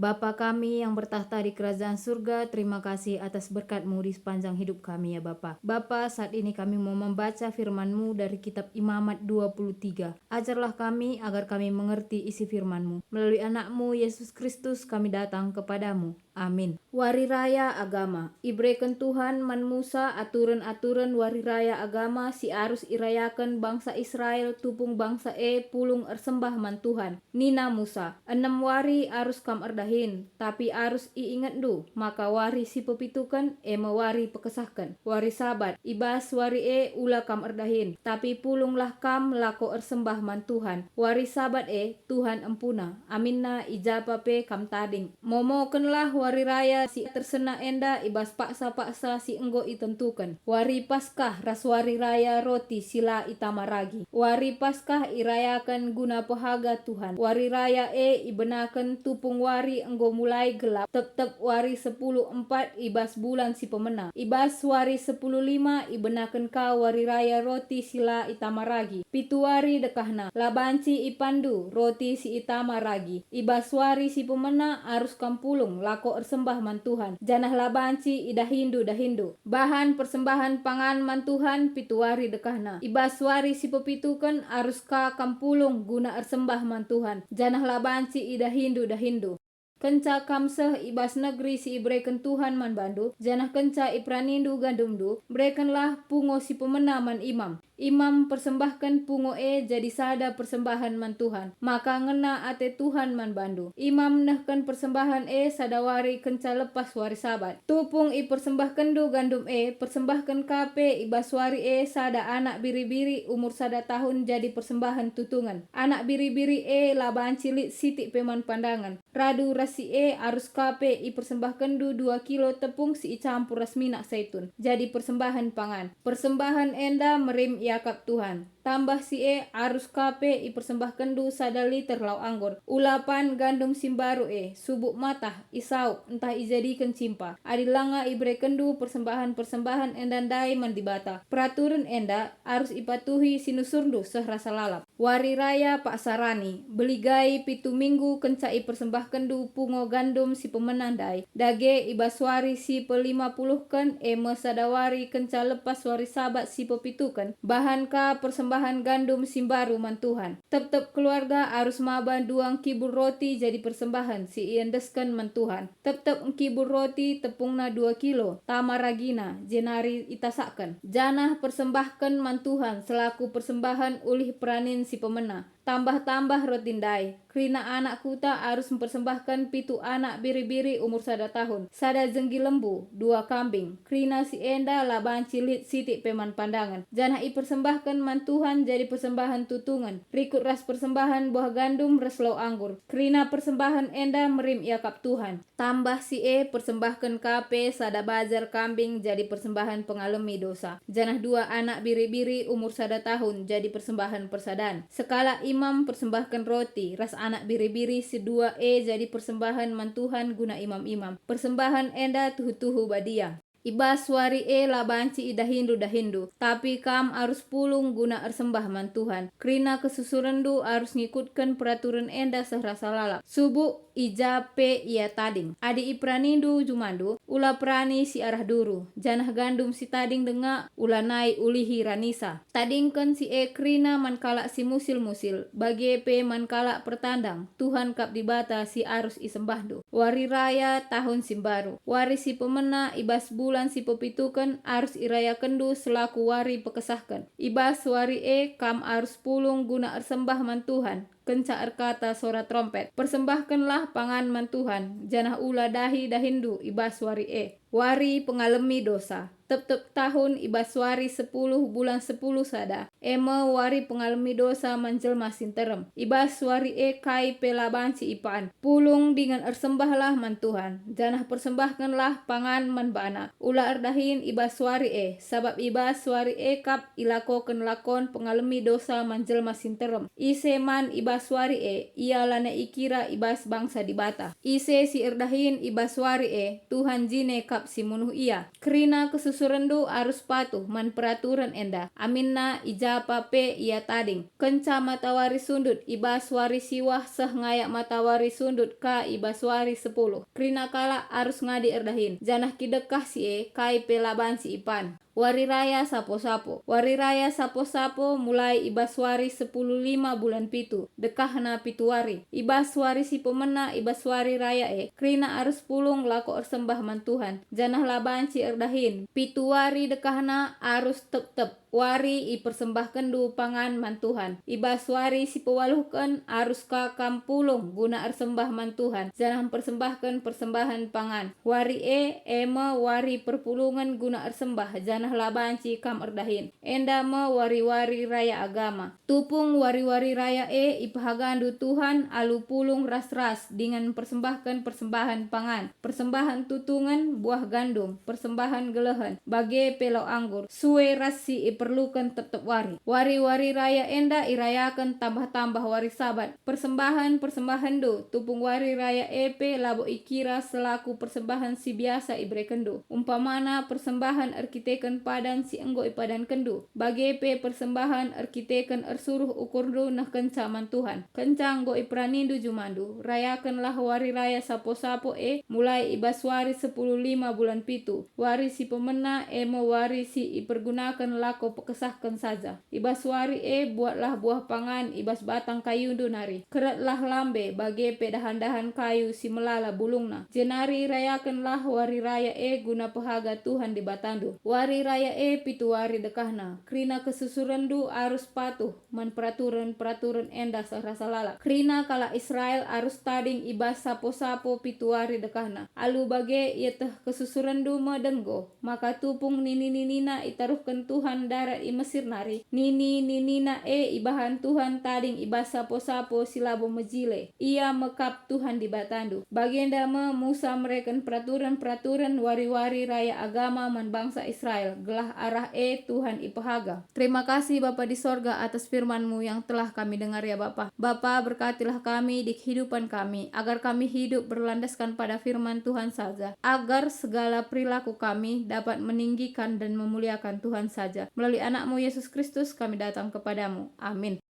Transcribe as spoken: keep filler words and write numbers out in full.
Bapa kami yang bertakhta di kerajaan surga, terima kasih atas berkat-Mu di sepanjang hidup kami, ya Bapa. Bapa, saat ini kami mau membaca firman-Mu dari kitab Imamat dua puluh tiga. Ajarlah kami agar kami mengerti isi firman-Mu. Melalui Anak-Mu, Yesus Kristus, kami datang kepada-Mu. Amin. Wari Raya Agama. Ibereken Tuhan man Musa aturen-aturen Wari Raya Agama si arus irayaken bangsa Israel tupung bangsa e pulung ersembah man Tuhan. Nina Musa, "Enem wari arus kam erdahin, tapi arus iingetndu maka wari si pepituken, e me wari pekesahken, wari Sabat. I bas wari e ula kam erdahin, tapi pulunglah kam lako ersembah man Tuhan. Wari Sabat e Tuhan empuna, aminna i japa pe kam tading. Momokenlah wari raya si tersena enda i bas paksa-paksa si enggo itentuken. Wari Paskah ras wari raya roti si la itama ragi. Wari Paskah irayaken guna pehaga Tuhan. Wari raya e ibenaken tupung wari enggo mulai gelap, tep-tep wari sepuluh empat i bas bulan si pemena. I bas wari sepuluh lima ibenaken ka wari raya roti si la itama ragi. Pitu wari dekahna, la banci ipanndu roti si itama ragi. I bas wari si pemena arus kam pulung lako ersembah man Tuhan, janah la banci idahindu dahinndu. Bahan persembahen pangan man Tuhan pitu wari dekahna. I bas wari si pepituken arus ka kam pulung guna ersembah man Tuhan, janah la banci idahindu dahinndu. Kenca kam seh i bas negeri si ibereken Tuhan man bandu, janah kenca iperanindu gandumndu, berekenlah pungo si pemena man imam. Imam persembahken pungo e jadi sada persembahen man Tuhan, maka ngena ate Tuhan man bandu. Imam nehken persembahen e sada wari kenca lepas wari Sabat. Tupung ipersembahkenndu gandum e, persembahken ka pe i bas wari e sada anak biri-biri umur sada tahun jadi persembahen tutungen. Anak biri-biri e la banci lit sitik pe man pandangen. Radu ras si e arus ka pe ipersembahkenndu dua kilo tepung si icampur ras minak saitun, jadi persembahen pangan. Persembahen enda merim iakap Tuhan. Tambah si e arus ka pe ipersembahkenndu sada liter lau anggur. Ula pan gandum si mbaru e, subuk matah, isauk, ntah ijadiken cimpa, adi langa iberekenndu persembahen-persembahen enda ndai man Dibata. Peraturen enda arus ipatuhi si nusurndu seh rasa lalap. Wari Raya Paksa Rani, beligai pitu minggu kenca ipersembahkenndu pungo gandum si pemena ndai, dage i bas wari si pelima puluhken, e me sada wari kenca lepas wari Sabat si pepituken, bahan ka persembahen gandum si mbaru man Tuhan. Tep-tep keluarga arus maba dua ngkibul roti jadi persembahen si iendesken man Tuhan. Tep-tep ngkibul roti tepungna dua kilo, tama ragina, jenari itasakken, janah persembahken man Tuhan selaku persembahen ulih peranin si pemena. Tambah-tambah roti ndai, kerina anak kuta arus mpersembahken pitu anak biri-biri umur sada tahun, sada jenggi lembu, dua kambing. Kerina si enda la banci lit sitik pe man pandangen, janah ipersembahken man Tuhan jadi persembahen tutungen, rikut ras persembahen buah gandum ras lau anggur. Kerina persembahen enda merim iakap Tuhan. Tambah si e, persembahken ka pe sada bajar kambing jadi persembahen pengalemi dosa, janah dua anak biri-biri umur sada tahun jadi persembahen persadan. Sekalak imam persembahken roti ras anak biri-biri si dua e jadi persembahen man Tuhan guna imam-imam. Persembahen enda tuhu-tuhu badia. I bas wari e la banci idahindu dahinndu, tapi kam arus pulung guna ersembah man Tuhan. Kerina kesusurenndu arus ngikutken peraturen enda seh rasa lalap. Subuk i ja pe ia tading. Adi iperanindu jumandu, ula perani si arah duru, janah gandum si tading denga, ulanai ulihi ranisa. Tadingken si e kerina man kalak si musil-musil, bage pe man kalak pertandang, Tuhan kap Dibata si arus isembahndu. Wari raya tahun si mbaru, wari si pemena i bas bulan si pepituken arus irayakenndu selaku wari pekesahken. I bas wari e kam arus pulung guna ersembah man Tuhan, kenca erkata sora terompet. Persembahkenlah pangan man Tuhan, janah ula dahi dahinndu i bas wari e. Wari pengalemi dosa. Tep-tep tahun i bas wari sepuluh bulan sepuluh sada, e me wari pengalemi dosa man jelma si nterem. I bas wari e kai pe la banci ipan. Pulung dingen ersembahlah man Tuhan, janah persembahkenlah pangan man baNa. Ula erdahin i bas wari e, sabap i bas wari e kap ilakoken lakon pengalemi dosa man jelma si nterem. Ise man i bas wari e, ia lanai ikira i bas bangsa Dibata. Ise si erdahin i bas wari e, Tuhan jine kap si munuh ia. Kerina kesusuren Kesusurenndu arus patuh man peraturen enda, aminna i japa pe ia tading. Kenca matawari sundut i bas wari siwah seh ngayak matawari sundut ka i bas wari sepuluh. Kerina kalak arus ngadi erdahin, janah kidekah si e kai pe la banci ipan. Wari Raya Sapo-sapo. Wari Raya Sapo-sapo mulai i bas wari sepuluh lima bulan pitu, dekahna pitu wari. I bas wari si pemena i bas wari raya e, kerina arus pulung lako ersembah man Tuhan, janah la banci erdahin. Pitu wari dekahna arus tep-tep wari ipersembahkenndu pangan man Tuhan. I bas wari si pewaluhken arus ka kam pulung guna ersembah man Tuhan, janah mpersembahken persembahen pangan. Wari e, e me wari perpulungen guna ersembah, janah la banci kam erdahin. Enda me wari-wari raya agama. Tupung wari-wari raya e ipehagandu Tuhan alu pulung ras-ras dingen mpersembahken persembahen pangan, persembahen tutungen, buah gandum, persembahen gelehen, bage pe lau anggur, sue ras si iperluken tep-tep wari. Wari-wari raya enda irayaken tambah-tambah wari Sabat. Persembahen-persembahenNdu tupung wari raya e pe labo ikira selaku persembahen si biasa iberekenNdu, umpamana persembahen erkiteken padan si enggo ipadankenNdu, bage pe persembahen erkiteken ersuruh ukurndu nehkenca man Tuhan. Kenca enggo iperanindu jumandu, rayakenlah wari raya Sapo-sapo e mulai i bas wari sepuluh lima bulan pitu, wari si pemena e me wari si ipergunaken lako pekesahken saja. I bas wari e buatlah buah pangan i bas batang kayundu nari. Keretlah lambe bage pe dahan-dahan kayu si melala bulungna, jenari rayakenlah wari raya e guna pehaga Tuhan Dibatandu. Wari raya e pitu wari dekahna. Kerina kesusurenndu arus patuh man peraturen-peraturen enda seh rasa lalap. Kerina kalak Israel arus tading i bas Sapo-sapo pitu wari dekahna. Alu bage ieteh kesusurenndu me denggo, maka tupung nini-ninina itaruhken Tuhan darat i Mesir nari, nini-ninina e ibahan Tuhan tading i bas Sapo-sapo si labo mejile. Ia me kap Tuhan Dibatandu. Bagenda me Musa mereken peraturen-peraturen wari-wari raya agama man bangsa Israel, gelah arah e Tuhan ipehaga. Terima kasih, Bapa di sorga, atas firman-Mu yang telah kami dengar, ya Bapa. Bapa, berkatilah kami di kehidupan kami, agar kami hidup berlandaskan pada firman Tuhan saja, agar segala perilaku kami dapat meninggikan dan memuliakan Tuhan saja. Melalui Anak-Mu, Yesus Kristus, kami datang kepada-Mu. Amin.